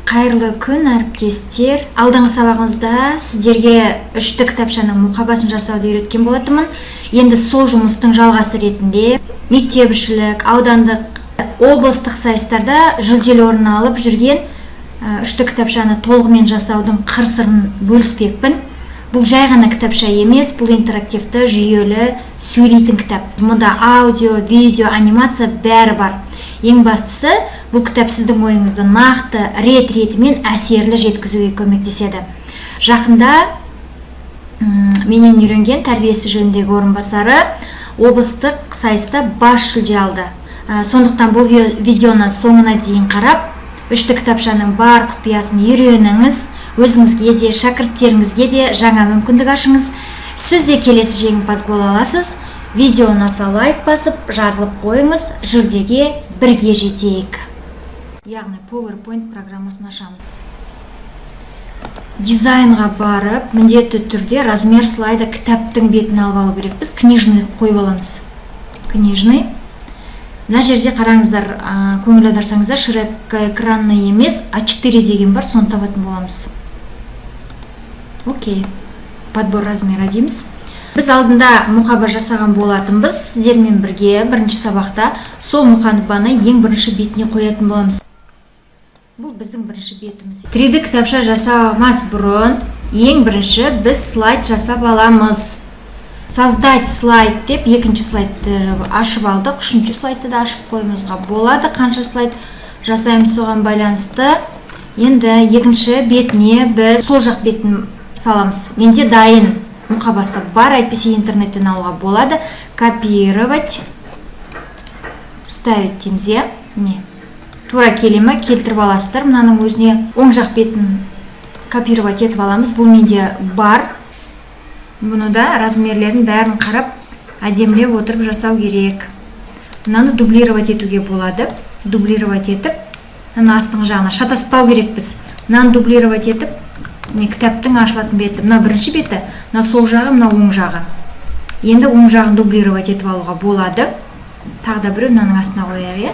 Қайырлы күн, әріптестер! Алдыңғы сабағымызда сіздерге үшті кітапшаның мұқабасын жасауды үйреткен болатынмын. Енді сол жұмыстың жалғасы ретінде мектепішілік, аудандық, облыстық сайыстарда жүлделі орын алып жүрген үшті кітапшаны толығымен жасаудың қыр-сырын бөліспекпін. Бұл жай ғана кітапша емес, бұл интерактивті, жүйелі, сөйлейтін кітап. Мұнда аудио, видео, анимация бәрі бар. Ең бастысы, бұл кітап сіздің ойыңызды нақты, рет-ретімен әсерлі жеткізуге көмектеседі. Жақында менен үйренген тәрбиесі жөніндегі орынбасары облыстық сайыста бас жүлде алды. Сондықтан бұл видеоны соңына дейін қарап, үшті кітапшаның бар құпиясын үйреніңіз, өзіңізге де, шәкірттеріңізге де жаңа мүмкіндік ашыңыз. Сіз де келесі жеңімпаз бола аласыз. Видео ұнаса, лайк басып, жазылып қойыңыз, жүлдеге бірге жетейік. Яғни PowerPoint программасын ашамыз. Дизайнға барып, міндетті түрде размер слайда кітаптың бетін алып алу керекпіз. Книжный қойып аламыз. Книжный. Мына жерде қараңыздар, көңіл аударсаңыздар, широкоэкранный емес, А4 деген бар, соны табатын боламыз. Окей. Подбор размера дейміз. Біз алдында мұқаба жасаған болатынбыз сіздермен бірге бірінші сабақта. Сол мұқабаны ең бірінші бетіне қоятын боламыз. Бұл біздің бірінші бетіміз. 3D кітапша жасамас бұрын ең бірінші біз слайд жасап аламыз. Создать слайд деп екінші слайдты ашып алдық, үшінші слайдты да ашып қоюымызға болады. Қанша слайд жасаймыз, соған байланысты. Енді екінші бетіне біз сол жақ бетін саламыз. Менде дайын мұқабасы бар, әйтпесе интернеттен алуға болады. Копировать, вставить дейміз, иә. Міне, тура келе ма, келтіріп аласыздар. Мынаның өзіне оң жақ бетін копировать етіп аламыз. Бұл менде бар. Бұны да размерлерін бәрін қарап, әдемілеп отырып жасау керек. Мынаны дублировать етуге болады. Дублировать етіп, мына астыңғы жағына шатаспау керекпіз. Мынаны дублировать етіп, міне, кітаптың ашылатын беті мына бірінші беті, мына сол жағы, мына оң жағы. Енді оң жағын дублировать етіп алуға болады. Тағы да біреу мынаның астына қояйық, иә.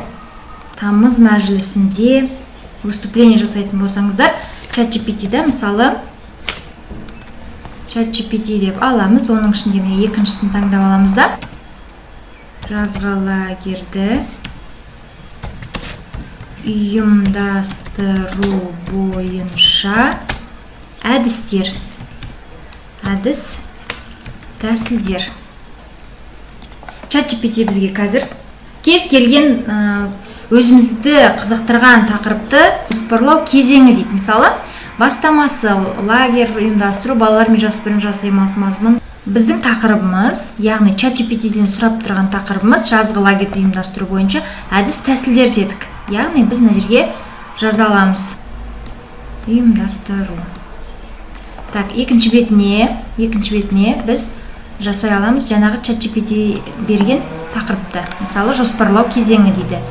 Тамыз мәжілісінде выступление жасайтын болсаңыздар, чат GPT-да, мысалы, чат GPT деп аламыз, оның ішінде міне екіншісін таңдап аламыз да, жазғы лагерді ұйымдастыру бойынша әдістер, әдіс тәсілдер. Чат GPT бізге қазір кез келген өзімізді қызықтырған тақырыпты жоспарлау кезеңі дейді. Мысалы, бастамасы лагерь ұйымдастыру, балалар мен жасөспірім жас демалыс мазмұн. Біздің тақырыбымыз, яғни чат GPT-ден сұрап тұрған тақырыбымыз жазғы лагерьді ұйымдастыру бойынша әдіс тәсілдер дедік. Яғни біз мына жерге жаза аламыз ұйымдастыру. Так, екінші бетіне біз жасай аламыз жаңағы чат GPT берген тақырыпты. Мысалы, жоспарлау кезеңі дейді.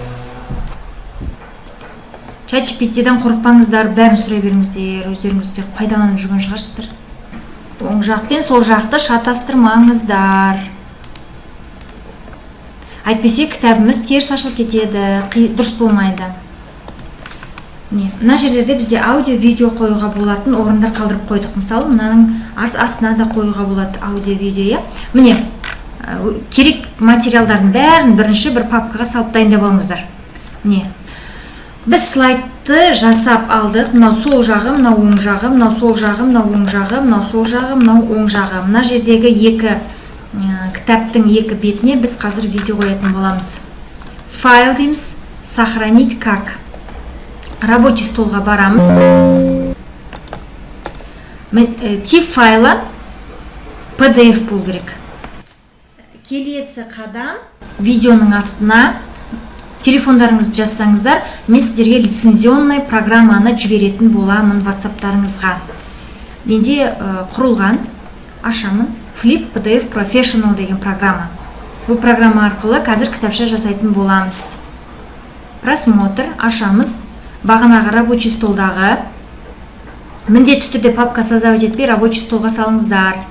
Чат GPT-ден қорықпаңыздар, бәрін сұрай беріңіздер, өздеріңіз де пайдаланып жүрген шығарсыздар. Оң жақ пен сол жақты шатастырмаңыздар, әйтпесе кітабымыз теріс ашылып кетеді, дұрыс болмайды. Міне, мына жерлерде бізде аудио, видео қоюға болатын орындар қалдырып қойдық. Мысалы, мынаның астына да қоюға болады аудио, видео, иә. Міне, керек материалдардың бәрін бірінші бір папкаға салып дайындап алыңыздар. Міне, біз слайдты жасап алдық. Мынау сол жағы, мынау оң жағы, мынау сол жағы, мынау оң жағы, мынау сол жағы, мынау оң жағы. Мына жердегі екі кітаптың екі бетіне біз қазір видео қоятын боламыз. Файл дейміз, сохранить как, рабочий столға барамыз. Тип файла PDF болу керек. Келесі қадам: видеоның астына телефондарыңызды жазсаңыздар, мен сіздерге лицензионный программаны жіберетін боламын ватсаптарыңызға. Менде құрылған, ашамын. Flip PDF Professional деген программа. Бұл программа арқылы қазір кітапша жасайтын боламыз. Просмотр, ашамыз. Бағанағы рабочий столдағы, міндетті түрде папка создавать етпей, рабочий столға салыңыздар.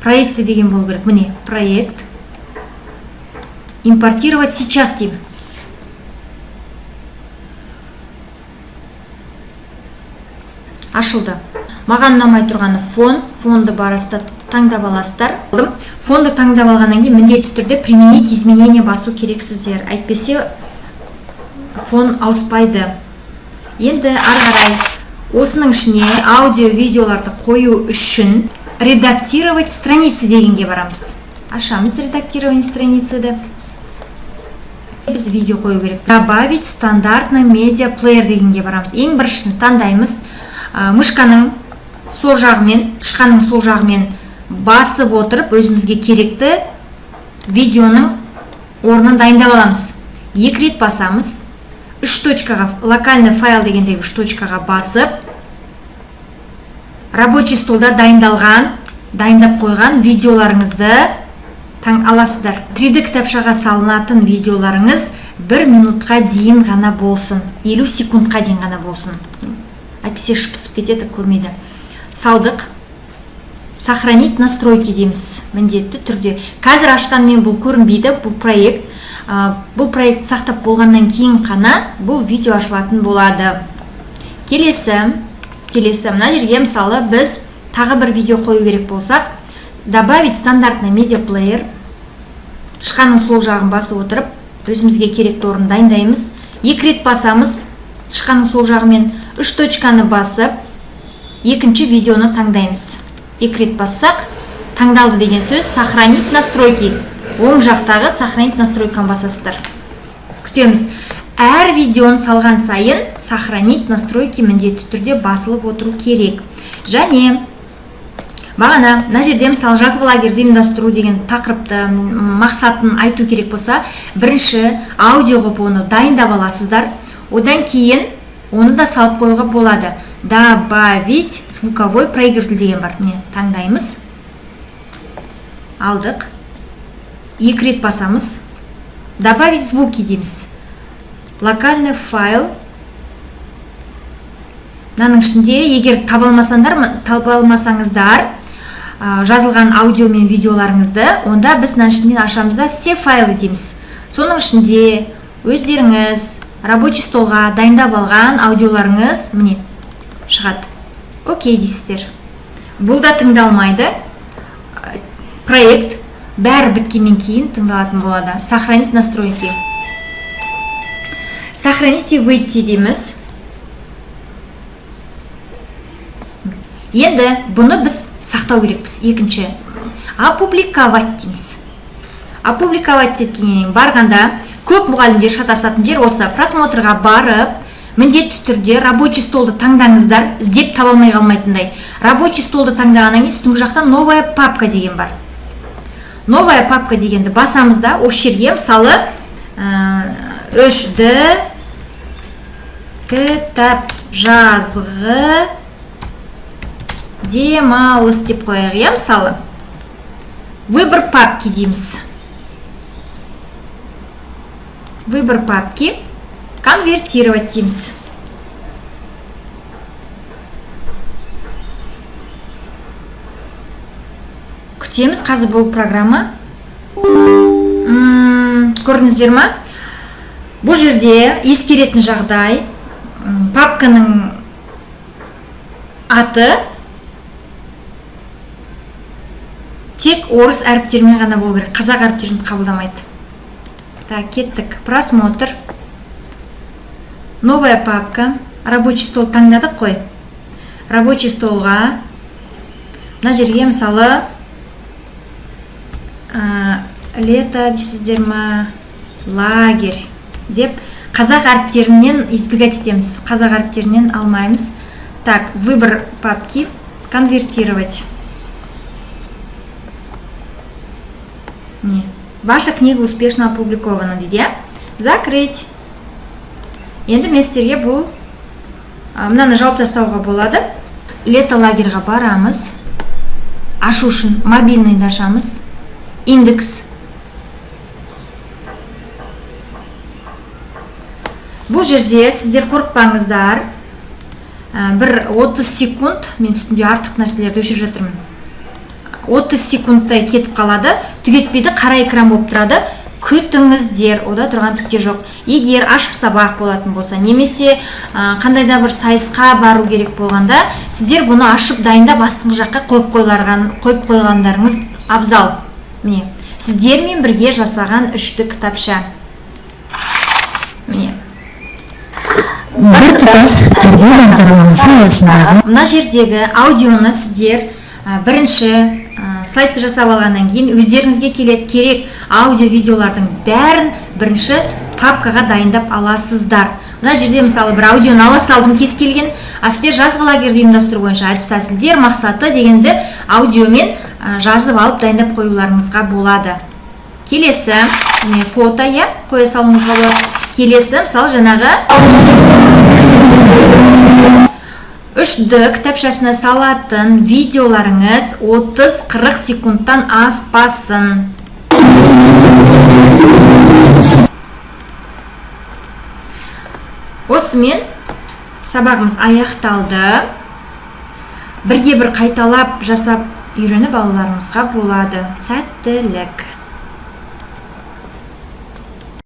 Проекты деген болу керек. Міне, проект, импортировать сейчас деймін. Ашылды. Маған ұнамай тұрғаны фон. Фонды барасыздар, таңдап аласыздар. Фонды таңдап алғаннан кейін міндетті түрде применить изменения басу керексіздер. Әйтпесе фон ауыспайды. Енді ары қарай осының ішіне аудио, видеоларды қою үшін редактировать страницы дегенге барамыз. Ашамыз редактирование страницы. Біз видео қою керек. Добавить стандартный медиа плеер дегенге барамыз. Ең біріншісін таңдаймыз. Мышканың сол жағымен, тышқанның сол жағымен басып отырып, өзімізге керекті видеоның орнын дайындап аламыз. Екі рет басамыз. Үш точкаға, локальный файл дегендегі үш точкаға басып, рабочий столда дайындалған, дайындап қойған видеоларыңызды аласыздар. 3D кітапшаға салынатын видеоларыңыз 1 минутқа дейін ғана болсын, 50 секундқа дейін ғана болсын. Әйтпесе шыпысып кетеді, көрмейді. Салдық. Сохранить настройки дейміз міндетті түрде. Қазір ашқанмен бұл көрінбейді, бұл проект. Бұл проект сақтап болғаннан кейін қана бұл видео ашылатын болады. Келесі, келесі мына жерге мысалы біз тағы бір видео қою керек болсақ, добавить стандартный медиаплеер, тышқанның сол жағын басып отырып, өзімізге керекті орын дайындаймыз. Екі рет басамыз тышқанның сол жағымен, үш точканы басып, екінші видеоны таңдаймыз. Екі рет бассақ, таңдалды деген сөз. Сохранить настройки. Оң жақтағы сохранить настройканы басасыздар. Күтеміз. Әр видеоны салған сайын сохранить настройки міндетті түрде басылып отыру керек. Және бағана мына жерде мысалы жазғы лагерьді ұйымдастыру деген тақырыпты, мақсатын айту керек болса, бірінші аудио қылып оны дайындап аласыздар. Одан кейін оны да салып қоюға болады. Добавить звуковой проигрыватель деген бар. Міне, таңдаймыз. Алдық. Екі рет басамыз. Добавить звуки дейміз. Локальный файл. Мынаның ішінде егер таба алмасаңдар, таба алмасаңыздар, жазылған аудио мен видеоларыңызды, онда біз мынаның ішінен ашамыз да все файлы дейміз. Соның ішінде өздеріңіз рабочий столға дайындап алған аудиоларыңыз міне шығады. Окей дейсіздер. Бұл да тыңдалмайды. Проект бәрі біткеннен кейін тыңдалатын болады. Сохранить настройки. Сохранить и выйти дейміз. Енді бұны біз сақтау керекпіз. Екінші, опубликовать дейміз. Опубликовать еткеннен барғанда көп мұғалімдер шатасатын жер осы. Просмотрға барып, міндетті түрде рабочий столды таңдаңыздар, іздеп таба алмай қалмайтындай. Рабочий столды таңдағаннан кейін үстіңгі жақта новая папка деген бар. Новая папка дегенді басамыз да, осы жерге мысалы 3D кітап жазғы демалыс деп қояйық, иә, мысалы. Выбор папки дейміз. Выбор папки, конвертировать дейміз. Күтеміз, қазір бұл программа. Көрдіңіздер ма? Бұл жерде ескеретін жағдай, папканың аты тек орыс әріптерімен ғана болу керек, қазақ әріптерін қабылдамайды. Так, кеттік. Просмотр. Новая папка. Рабочий стол таңдадық қой. Рабочий столға мына жерге мысалы лето дейсіздер ма, лагерь деп қазақ әріптерінен избегать етеміз. Қазақ әріптерінен алмаймыз. Так, выбор папки, конвертировать. Не. Ваша книга успешно опубликована дейді, иә? Закрыть. Енді мен сіздерге бұл мынаны жауып тастауға болады. Лето лагерьға барамыз. Ашу үшін мобильныйды ашамыз. Индекс. Бұл жерде сіздер қорықпаңыздар. Бір 30 секунд, мен үстінде артық нәрселерді өшіріп жатырмын. 30 секундтай кетіп қалады, түгетпейді, қара экран болып тұрады. Күтіңіздер, ода тұрған түк те жоқ. Егер ашық сабақ болатын болса, немесе қандай да бір сайысқа бару керек болғанда, сіздер бұны ашып дайындап астыңғы жаққа қойып қойғандарыңыз абзал. Міне, сіздермен бірге жасаған үшті кітапша. Міне. Біртұтас тәрбие бағдарламасы аясындағы Мына жердегі аудионы сіздер бірінші слайдты жасап алғаннан кейін өздеріңізге келеді керек аудио видеолардың бәрін бірінші папкаға дайындап аласыздар. Мына жерде, мысалы, бір аудионы ала салдым кез келген, а сіздер жазғы лагерьді ұйымдастыру бойынша әдіс тәсілдер мақсаты дегенді аудиомен жазып алып дайындап қоюларыңызға болады. Келесі, міне, фото, иә, қоя салуыңызға болады. Келесі, мысалы, жаңағы 3D кітапшасына салатын видеоларыңыз 30-40 секундтан аспасын. Осымен сабағымыз аяқталды. Бірге бір қайталап жасап үйреніп алуларыңызға болады. Сәттілік!